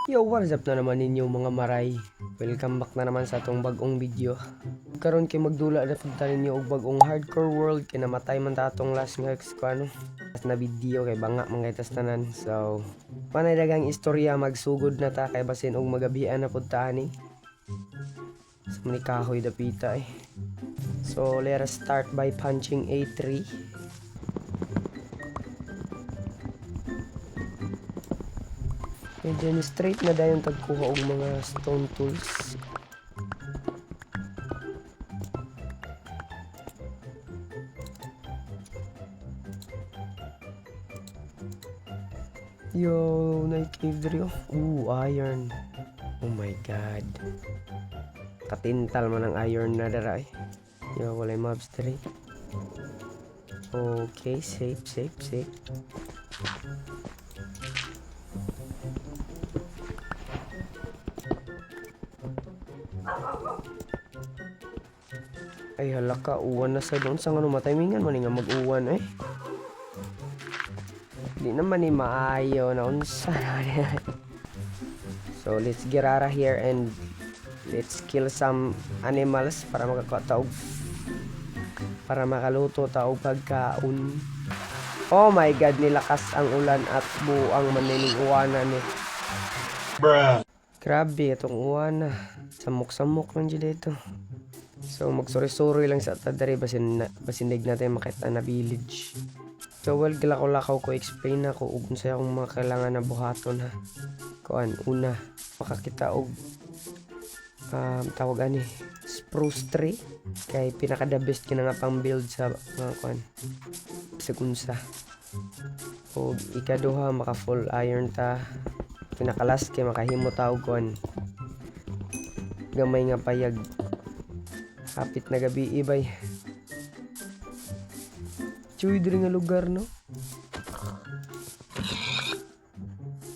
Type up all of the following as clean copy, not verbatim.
Yo, what's up na naman ninyo, mga maray? Welcome back na naman sa atong bagong video. Karon kay magdula na pud ta ninyo og bagong hardcore world kay namatay man ta atong last nga ano, last na video kay banga man kay tas tanan. So, panay dagang istorya, magsugod na ta kay basin og magabian na pud ta ani. Sa man ni kahoy dapita eh. So, let us start by punching a tree. And then straight na dayon tagkuha og mga stone tools. Yo, na cave diri oh. Ooh, iron. Oh my God. Katintal man ang iron na dara eh. Yo, walay mobs diri. Okay, safe, safe, safe. Ay, hala ka, uwan na sa doon. Sa nga matimingan man ni nga mag-uwan eh. Di naman ni maayo na unsa na ni. So let's get out of here and let's kill some animals para makakuha ta og para makaluto ta og pagkaon. Oh my God, nilakas ang ulan at buang man nining uwanan ni. Bruh. Grabe itong uwana. Samok-samok lang jud dito. So magsuri-suri lang sa ta diri basin na, basin daig natin makita na village. So well, gilakaw-lakaw ko, explain na ko ug unsay akong mga kailangan na buhaton ha. Kuan, una, makakita og tawag ani, spruce tree kay pinaka the best kina nga pang build sa mga kuan sa unsa. Og ikaduha, maka full iron ta. Pinakalas kay makahimo ta og kuan gamay nga payag. Hapit na gabi ibay. Chuy diri nga lugar no.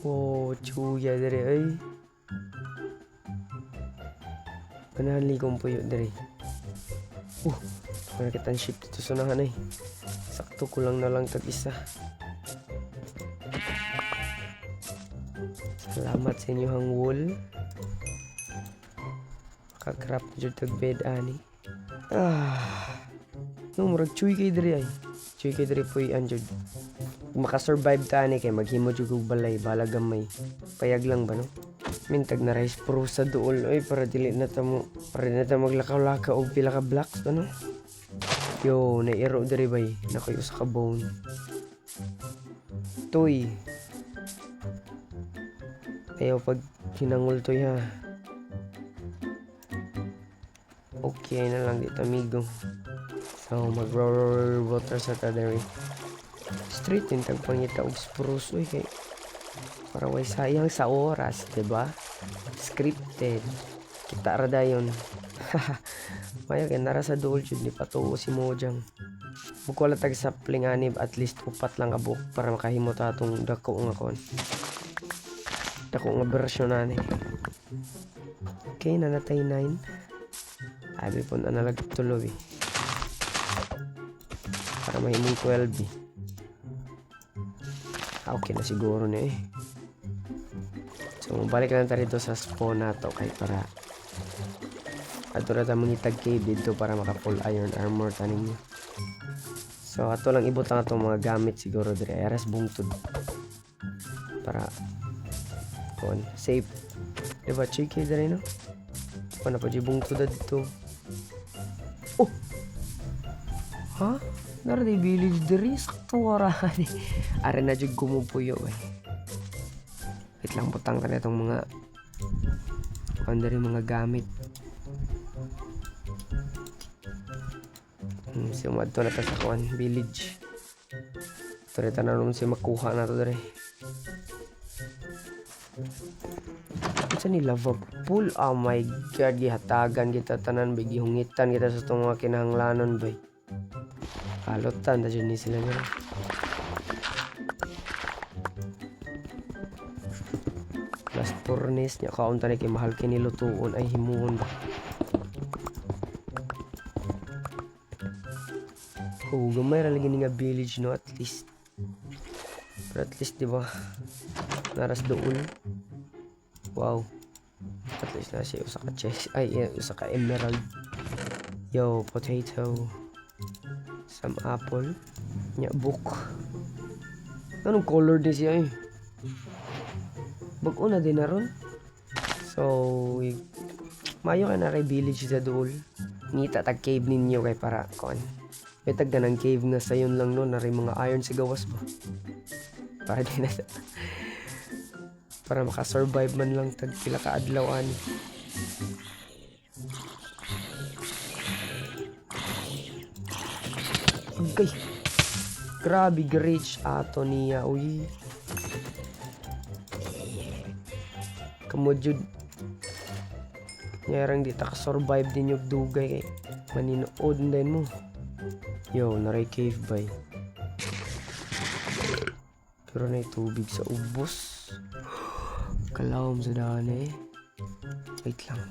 Oh, chuya diri ay. Ganahan kong puyo diri. Wala kitang ship dito sa unahan ay. Sakto, kulang na lang tag isa. Salamat sa inyong wool. Makakrap na jud tag bed ani. Ah. No, murag chuy kay diri ay. Chuy kay diri puy an jud. Makasurvive ta ani kay maghimo jud og balay balag gamay. Payag lang ba no? Mintag na rice pro sa duol oy para dili na ta mo para di na ta maglakaw-lakaw og pila ka blocks ano. Yo, nairo diri bay. Nakoy usa ka bone. Tuy. Ayaw pag hinangol toy ha. Okay na lang dito, amigo. So mag water sa ta diri. Straight din tag pangita og spruce oy kay para way sayang sa oras, diba? Scripted. Kita ra dayon. Mayo kay nara sa duol jud ni patuo si Mojang. Mukula tag sapling ani, at least upat lang ka buok para makahimo ta atong dako nga kon. Dako nga bersyon ani. Okay, nanatay 9. Abi po na nalag tulo eh. Para mahimong 12 eh. Ah, okay na siguro na eh. So, mabalik lang tayo dito sa spawn na to kay para ato na ta mangitag cave dito para maka full iron armor ta ninyo. So, ato lang ibutang atong mga gamit siguro dire. Aras bungtod. Para kon safe. Diba, chiki dire no? Wala pa di bungtod dito. Oh! Ha? Nara di village diri sakto wara ni. Are na jud gumupuyo eh. Wait lang, butang ka na itong mga kuan diri mga gamit. So madto na ta sa kuan village. Pero tanan si makuha na to diri. Unsa ni lava pool? Oh my God, gihatagan kita tanan bay, gihungitan kita sa itong mga kinahanglanon bay. Kalutan na dyan ni sila nila. Last furnace niya kaunta ni kay mahal kini lutuon ay himuon ba. Oh, gamay ra lagi ni nga village no at least. Pero at least di ba naras doon. Wow. At least na siya usa ka chest. Ay, yeah, usa ka emerald. Yo, potato. Some apple. Nya, book. Anong color din siya eh? Bag-o na din na ron. So, mayo ka na kay village sa duol. Ngita tag cave ninyo kay para kon. May tag ng cave nga sayon lang no, na rin mga iron sa gawas ba. Para di na para makasurvive man lang tag pila ka adlaw ani. Okay. Grabe reach ato niya uy. Kamo jud. Nyarang di ta ka-survive din yung dugay kay maninood din mo. Yo, naray cave bay. Pero na tubig sa ubos. Kalawom sa daan eh. Wait lang.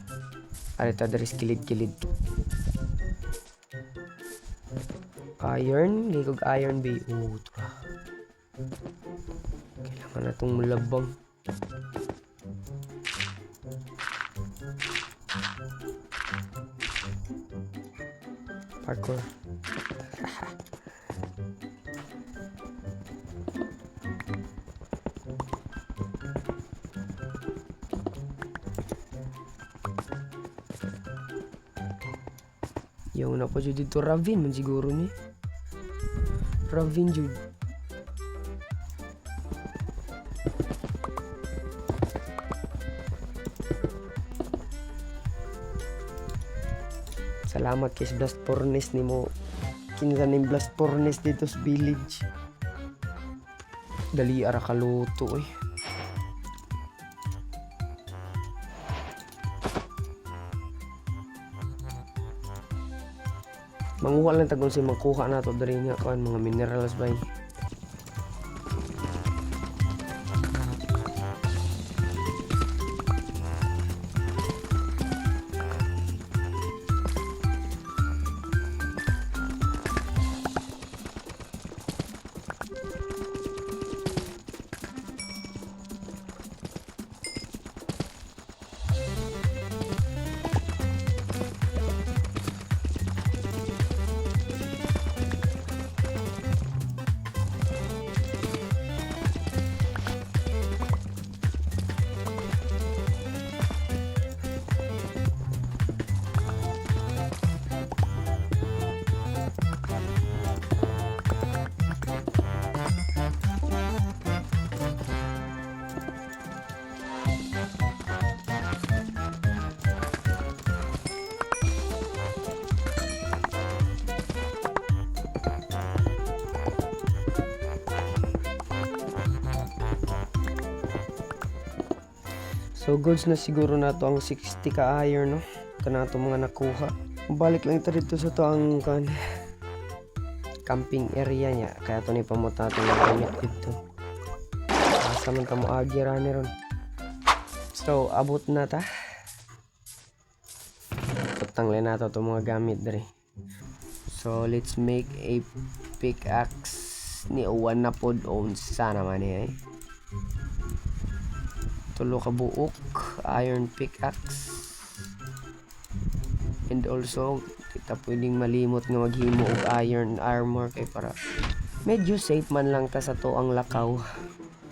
Arita daris kilid-kilid. Iron. Gikog iron bay. Oh, tura. Kailangan na itong mulabang. Parkour. Yaw na po jud dito ravine man siguro ni. Ravine jud. Salamat kay Blast Furnace nimo. Kinsa ning Blast Furnace dito sa village. Dali ara kaluto eh. Manguha lang tagong si makuha na to diri nga kuan mga minerals bay. So goods na siguro na to ang 60 ka iron, no? Ito na ito mga nakuha. Balik lang ito dito sa to ang kan camping area niya. Kaya ito ni pamuta ito ng gamit dito. Asa man ka mo agi ra ni ron. So abot na ta. Putang lang nato itong mga gamit diri. So let's make a pickaxe ni uwan na pod unsa naman ni eh. Tulo ka buok iron pickaxe. And also kita pwedeng malimot nga maghimo og iron armor kay para medyo safe man lang ta sa to ang lakaw.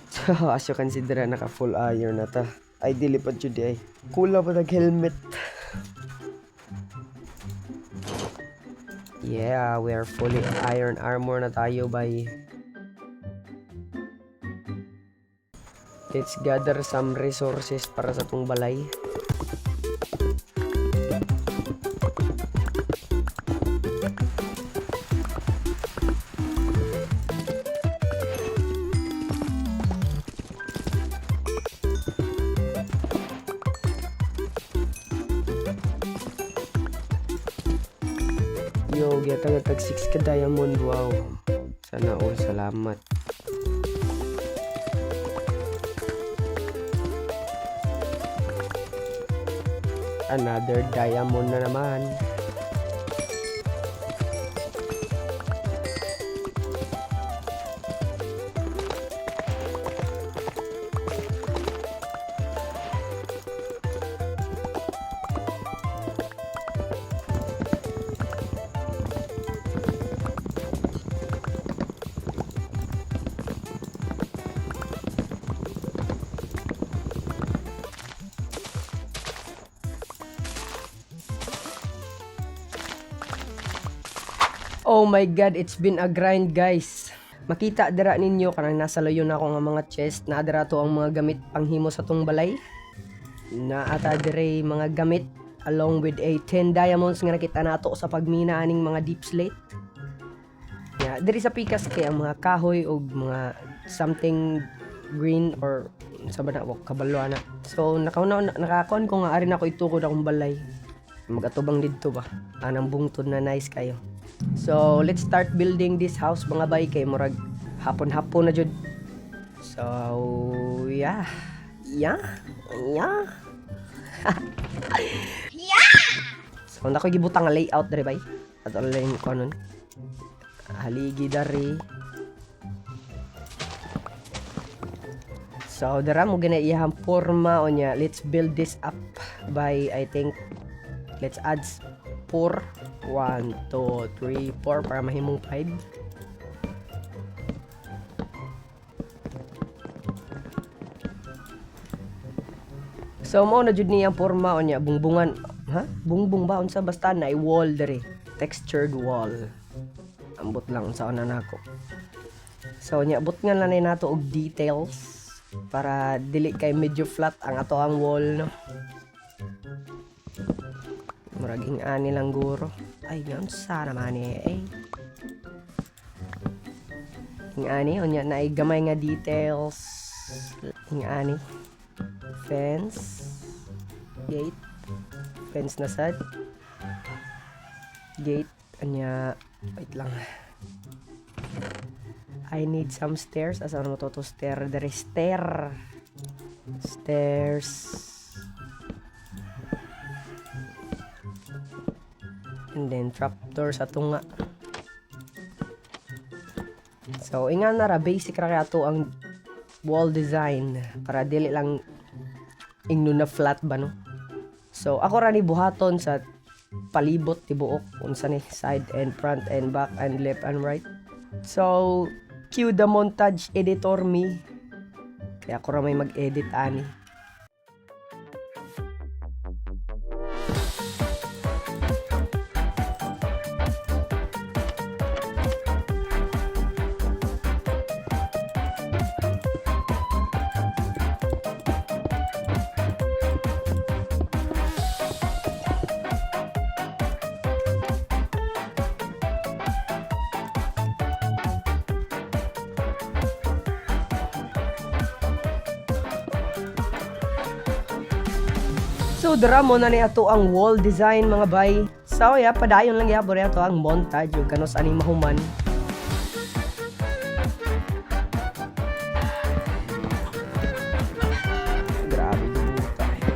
So as you can see dira naka full iron na ta. Ay dili pa jud ay. Kula pa tag helmet. Yeah, we are fully iron armor na tayo bay. Let's gather some resources para sa tong balay. Yo, gitang tag 6 ka diamond. Wow. Sana all, salamat. Another diamond na naman. Oh my God, it's been a grind, guys. Makita dira ninyo kanang nasa layo na ako nga mga chest na dira to ang mga gamit panghimo sa tong balay. Naa ta dire mga gamit along with a 10 diamonds nga nakita nato sa pagmina aning mga deep slate. Ya, diri sa pikas kay ang mga kahoy og mga something green or sa ba na wa kabalo ana. So nakauna nakakuan ko nga ari na ko itukod akong balay. Magatubang didto ba? Anang bungtod na nice kayo. So let's start building this house, mga bay, kay murag hapon-hapon na jud. So yeah. Yeah. So nako gibutang nga layout diri bay. Ato lang ko nun. Haligi dari. So dara mo gina iyang forma unya. Let's build this up by, I think, let's add 4, 1, 2, 3, 4 para mahimong 5. So mao na jud niya ang forma unya, bungbungan, ha? Bungbung ba unsa, basta na wall diri. Textured wall. Ambot lang unsa na nako. So nya butngan lang na nato og details para dili kay medyo flat ang ato ang wall, no. Murag ing-ani lang guro. Ay, nga sana man eh. Ing-ani unya na gamay nga details. Ing-ani. Fence. Gate. Fence na sad. Gate. Anya, wait lang. I need some stairs. Asa mo to stair? There is stair. Stairs. And then trapdoor sa tunga. So, inga na ra, basic ra kaya to ang wall design para dili lang ingno na flat ba, no. So, ako ra ni buhaton sa palibot tibuok unsa ni side and front and back and left and right. So, cue the montage editor me. Kaya ako ra may mag-edit ani. So, dara mo na ni ato ang wall design, mga bay. So, yeah, padayon lang gyapon ni ato ang montage ug kanus ani mahuman. Grabe buta eh.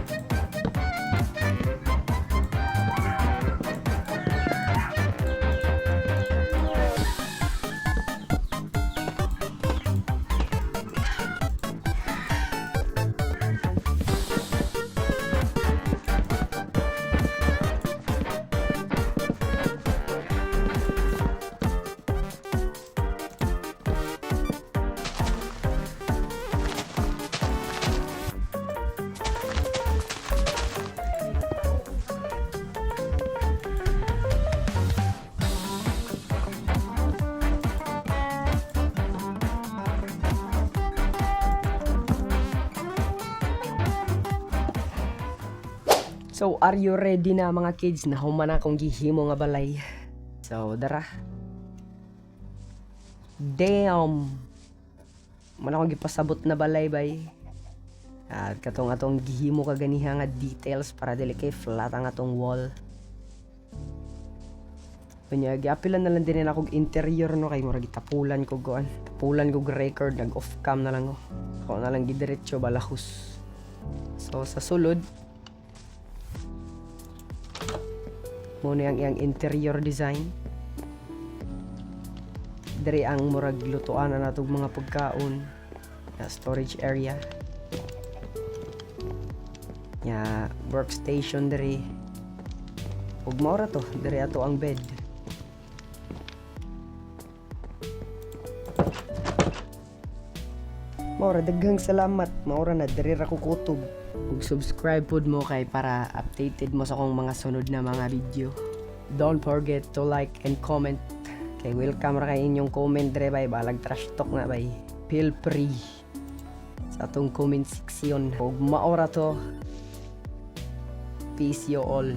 So, are you ready na, mga kids? Nahuman na akong gihimo nga balay. So, dara. Damn! Man akong gipasabot na balay, bay. At katong atong gihimo kaganiha nga details para dili kay flat ang atong wall. Unya, giapilan na lang din akong interior, no, kay murag gitapulan ko goan. Tapulan ko record, nag off cam na lang ko. Ako na lang gidiretso balahus. So sa sulod, mo na ang iyang interior design. Diri ang murag lutuan na natog mga pagkaon. Ya, storage area. Ya, workstation diri. Ug mao ra to, diri ato ang bed. Mao ra, daghang salamat. Mao ra na, diri ra ko kutob. Ug subscribe pud mo kay para updated mo sa akong mga sunod na mga video. Don't forget to like and comment. Kay welcome ra kay inyong comment dre, bay. Balag trash talk na, bay. Feel free sa atong comment section. Ug mao ra to. Peace you all.